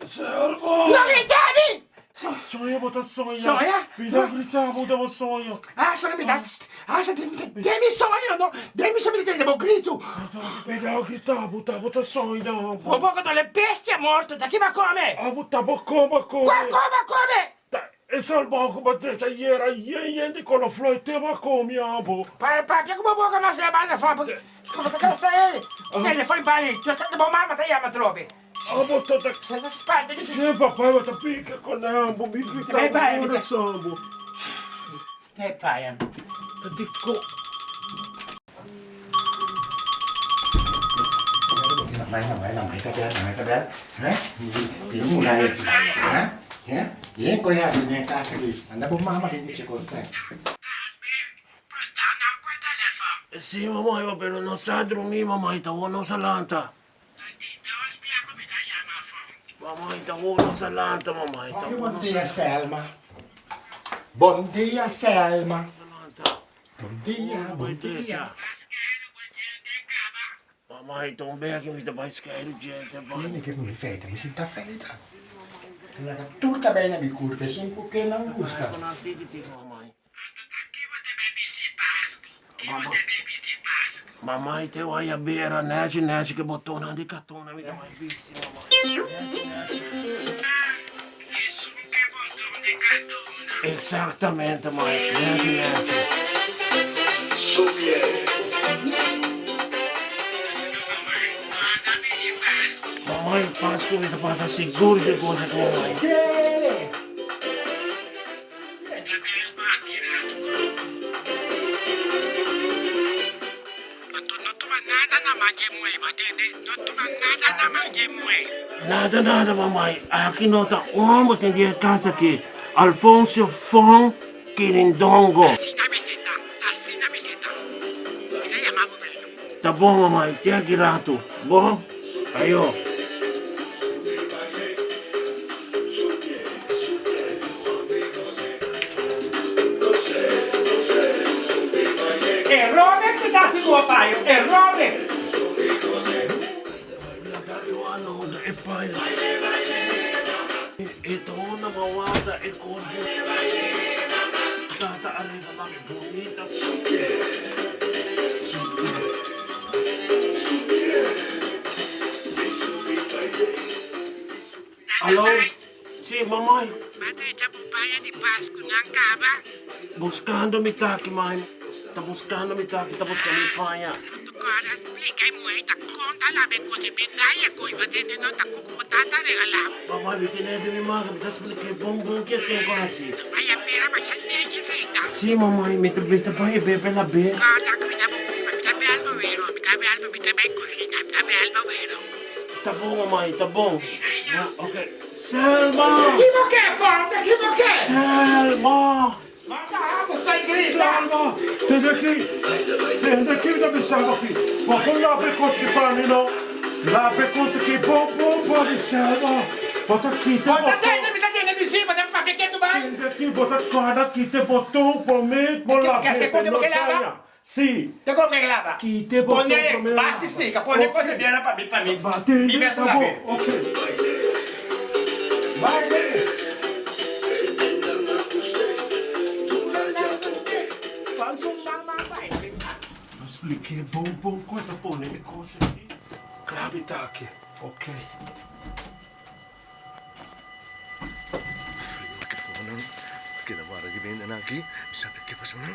No grita mi! Soña bo ta soña. Soña? Mi ta grita bo ta bo soño. Ah, soña mi ta ah, den mi soño no, den mi soño mi ta tende bo gritu. Mi ta grita bo ta bo ta soña. Bo boca dole bestia morto, ta ki bo a come? Ah, bo ta bo come a come. Cua come a come? Ta e salmon cu bo drecha ayera yen yen di coloflor te bo a come abo. Pa papia cu bo boca mas e banda for, bo ta cresta e telefon bani, Dios ta bo mama ta yama atrobe. Abo ta ta Si papá bo ta pica con abo mi grita bo ora sambo. Ta di co. Si mamá pero no sa drumi mamá ta wou no sa lanta. Mamai ta wou nos a lanta mamai ta wou Bon dia Selma Bon dia Selma Bon dia bon dia Mamai ta un beki mi ta bai skeiru djente bai. Tiene ke mi feita mi sinta feita Mi laga tur kabei na mi kurpa esun ku ke nan gusta. Mamai te waya bera nechi nechi ke botonnan di katona mi ta bai bisti mamai nechi nechi. Exactamente mai nechi nechi. Mamai Pascu mi ta pasa sigur sigur sigur mamai. Nada nada mamai, aki no ta homber tin di e cas aki, Alfonso Fon Kirindongo. Ta bon mamai, te aki rato, bon? Ayo. E Robert mi ta hasi bo payo, e Robert. Alo, si mamai. Ba drecha bo paña di Pascu nan caba? Buscando mi taki, mai. Ta buscando mi taki, ta busca mi paña. Tu cora splica e muhé ta conta labe cos e medaya cu iba tende no ta cu bo tata regala. Mamai, mi tene den mi manga, mi ta splica e bon bon ke ten cu haci. Bay a bira masha negi esey ta. Si, mamai, mi ta mi ta bay e bebe la be. Corda cuida bo prima, mi ta bel bo wero, mi ta bel bo, mi ta bay cushina, mi ta bel bo wero. Ta bon mamai, ta bon. Ok. Selma! Ki bo ke, Fonte? Ki bo ke? Selma! Mata abo sta grita! Selma! Tende aki! Tende aki mi ta bisa bo aki. Bo por laba e kos aki pa mi no? Laba e kos aki bon bon pa mi, Selma. Bo ta kita Bo ta boton. tende, mi ta tende mi si, bo ta papia ketu bai. Tende aki, bo ta kòrda kita e boton promé bo lab'é, pa no daña. Si. Te como que laba. Kite boton Pone, prome laba. basta explica, pone Ok. cosa diana pa mi, pa mi. Ba tende, Mi mes ta ta bo, labe. ok. Baile. Falso mama baile. Lo expliqué bon bon con e ta pone e cos aki. Clave ta aki, ok. Frio aki for nan, keda wara di bende nan aki, mi sa ta ke pasa nan.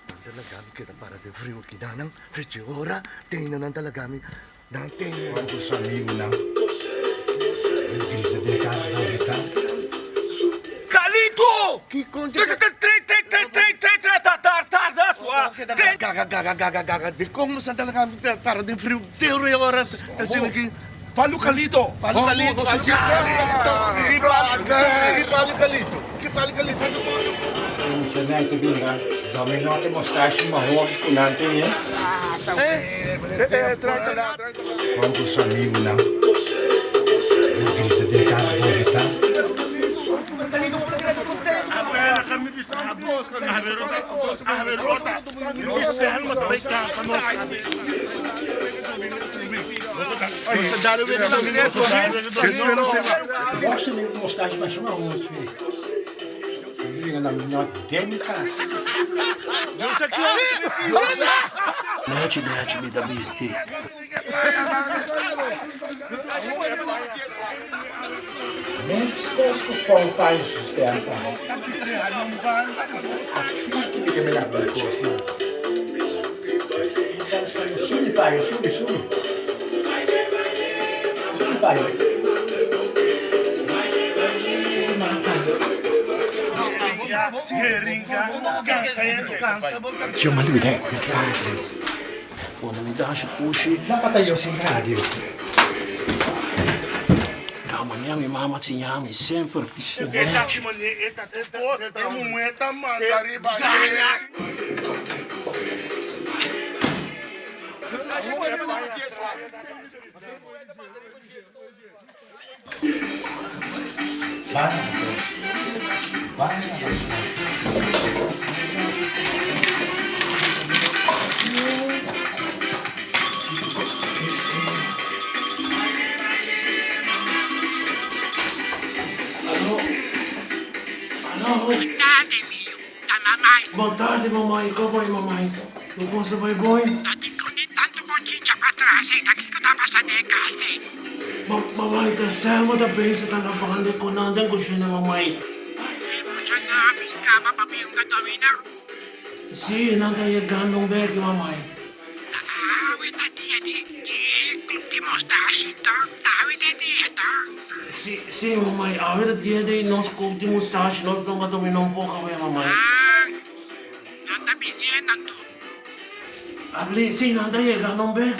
Nan ta laga mi keda para den frio aki nan, fechi ora, teina nan ta laga mi, nan teina. Juan ku su amigunan a grita den kar bonita. Kalito! Kiko Tre tre tre tre tre tre tre ta tar tar da sua. Gaga gaga gaga gaga, dikon bo sa ta laga mi para den frio te ora ta asina aki? Palu Kalito! Palu Kalito! Palu Kalito! Palu Kalito! Ki Palu Kalito? Muchanan ta bira dominó te mostashi mahos ku nan tin e. Juan ku su amigunan a grita den kara bogotá. Boso mi mostashi masha mahos mi. Bringa na mi no den mi kas. Nechi nechi mi ta bisti. Meskos ku fou paña sustenta. Asina ki mi ta mira bo e kosnan. Subi paña, subi, subi. Subi paña. Yo m'a lubida e radio. Pone mi dashi pushi. Napa ta yo sin radio? Ka manera mi mama siña mi semper pisa nechi. Bon tardi mamai, ko bai mamai? Bo cosa bai bon? Mamai ta Selma ta bisa ta na banda ku nan den kushina mamai. Si, nan ta yegando un beki mamai. Si, si mamai, awe ta dia di nos kuk di mustashi, nos tonga domina un poko awe mamai. Abli, si nan ta yega no be.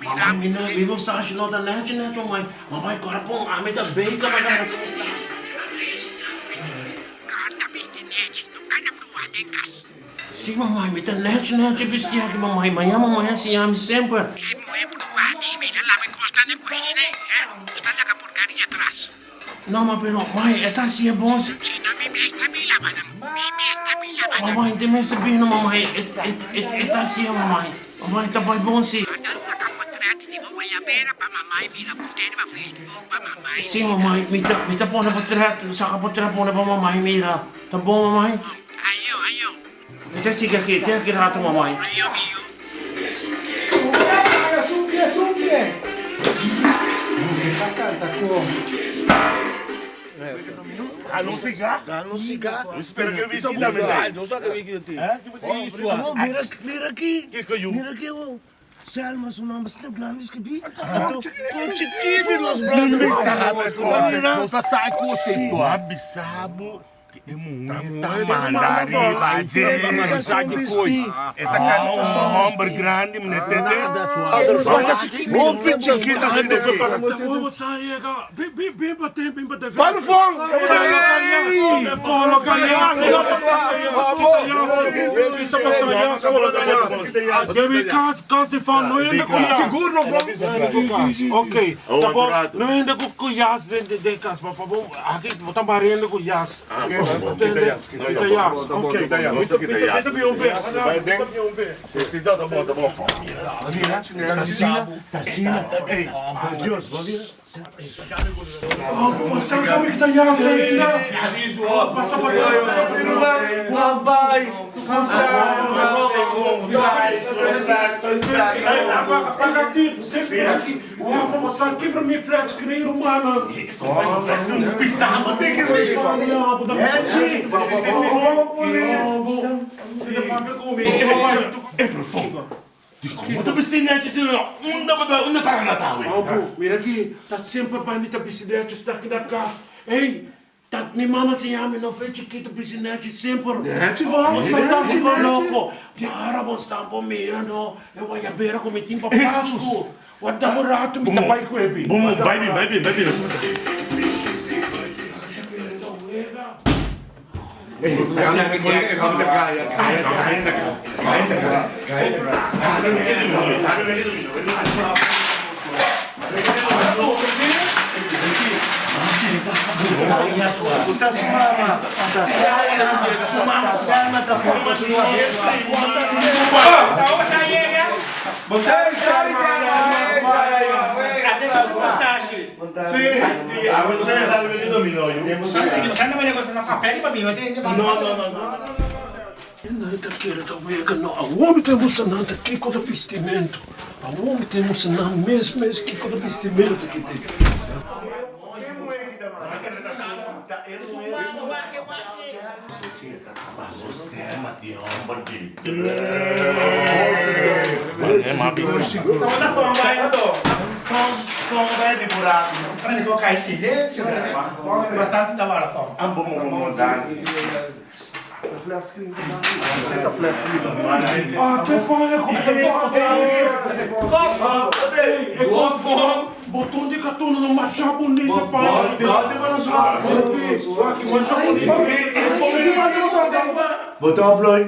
Mamai mi na mi mustashi no ta nechi nechi mamai. Mamai kora pon ami ta bei kaba gana ku mustashi. Si mamai mi ta nechi nechi bisti aki mamai. Maña mamai a siña mi semper. No ma pero mai e ta hacié bon si. Mamai te mester bini mamai e e ta hacié mamai mamai ta bai bon si. Si mamai mi ta mi ta pone potret saka potret pone pa mamai mira ta bon mamai. Mi ta sigui aki te aki rato mamai. Subie, subie, subie. Sa canta con. Mira aki, mira aki awor. Selma su nomber asina grandi skibí. Anto kon chikí di nos brother. Nos ta sa e kos ei. M'a bisa bo ku e muhé ta manda riba dje. E ta kana un homber grandi mne tete. Hopi chikito asina aki. Balufon! Dikon bo ta bisti nechi asina no? Unda bo ta bai? Unda para na ta awe? Obu, mira aki, ta semper bai mi ta bisti nechi sta aki na kas. Ey! Ta mi mama siña mi no fe chikitu bisi nechi semper. Nechi bo? Bo sta ta bo loko. Para bo sta bo mira no e wayabera ku mi tin pa Pasku. Wak da bo ratu mi ta bai ku e bin. Bon bon bai bin bai bin bai bin. Nan ta kere ta wega no. Awor mi ta mustra nan ta kiko ta bistimentu. Awor mi ta mustra nan mes mes kiko ta bistimentu ki tin. Ate paña ku ta pasa. E Boton di katuna no masha bunita paña. Wak masha bunita. Boton plooi.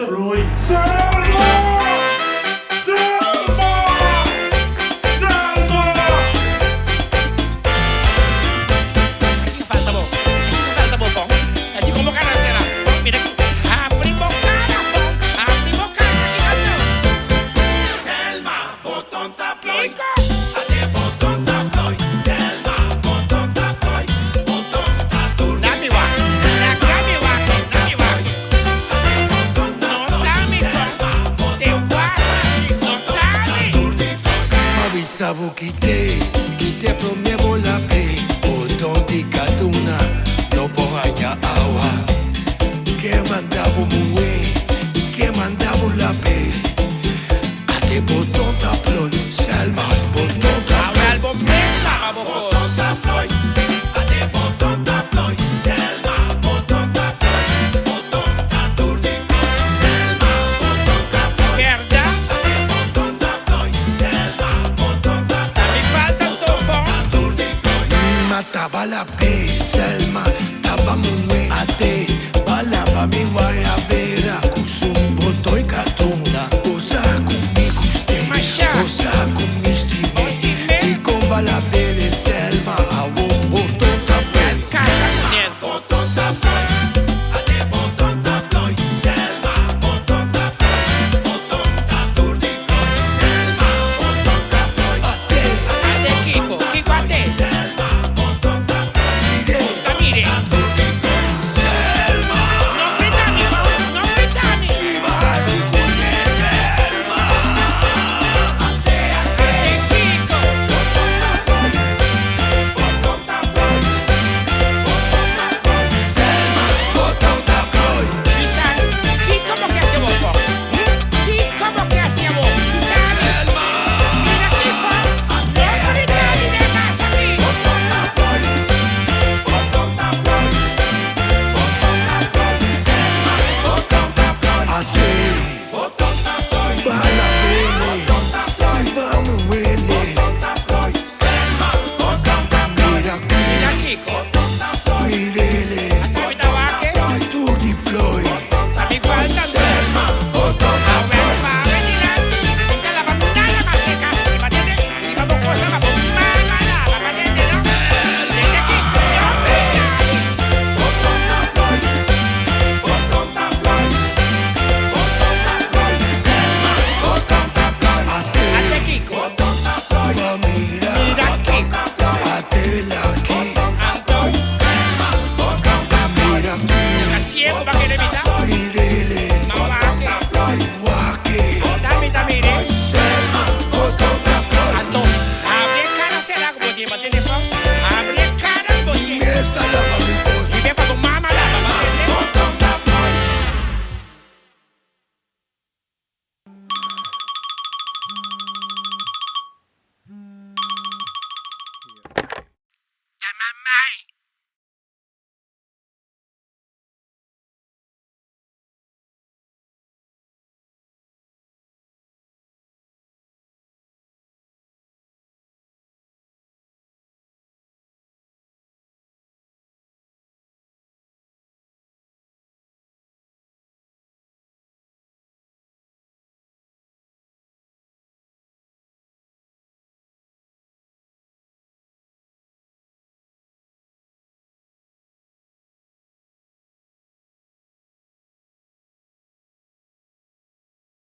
Plooi. Selma! Selma! Selma! Aki falta bo. Aki falta bo, Fon. Aki como cara sera. Fon, mira aki. Abri bo cara, Fon. Abri bo cara, aki canto. Selma, boton ta plooi. Ate boton ta plooi. Selma, boton ta plooi. Boton ta tur. Dami wak. Laga mi wak. Dami wak. No dami, Fon. Te wasa, chico. Dami. M'a bisa bo kite, kite prome bo lape. Boton di katuna, no por haña awa. Ke manda bo muhé, ke manda bo lape. Ate boton ta ploi, Selma, boton ta ploi. Awel bo mes laba bo kos. Boton ta ploi, ate boton ta ploi. Selma, boton ta ploi. Boton ta tur di ploi. Selma, boton ta ploi. Berda? Ate boton ta ploi. Selma, boton ta Ta mi falta anto, Fon. tur di ploi. Mata bala pe, Selma, taba muhé. Ate bala pa mi wayabera. Ku su botoi katuna. Bo sa ku mi gust'é. Masha. Bo sa.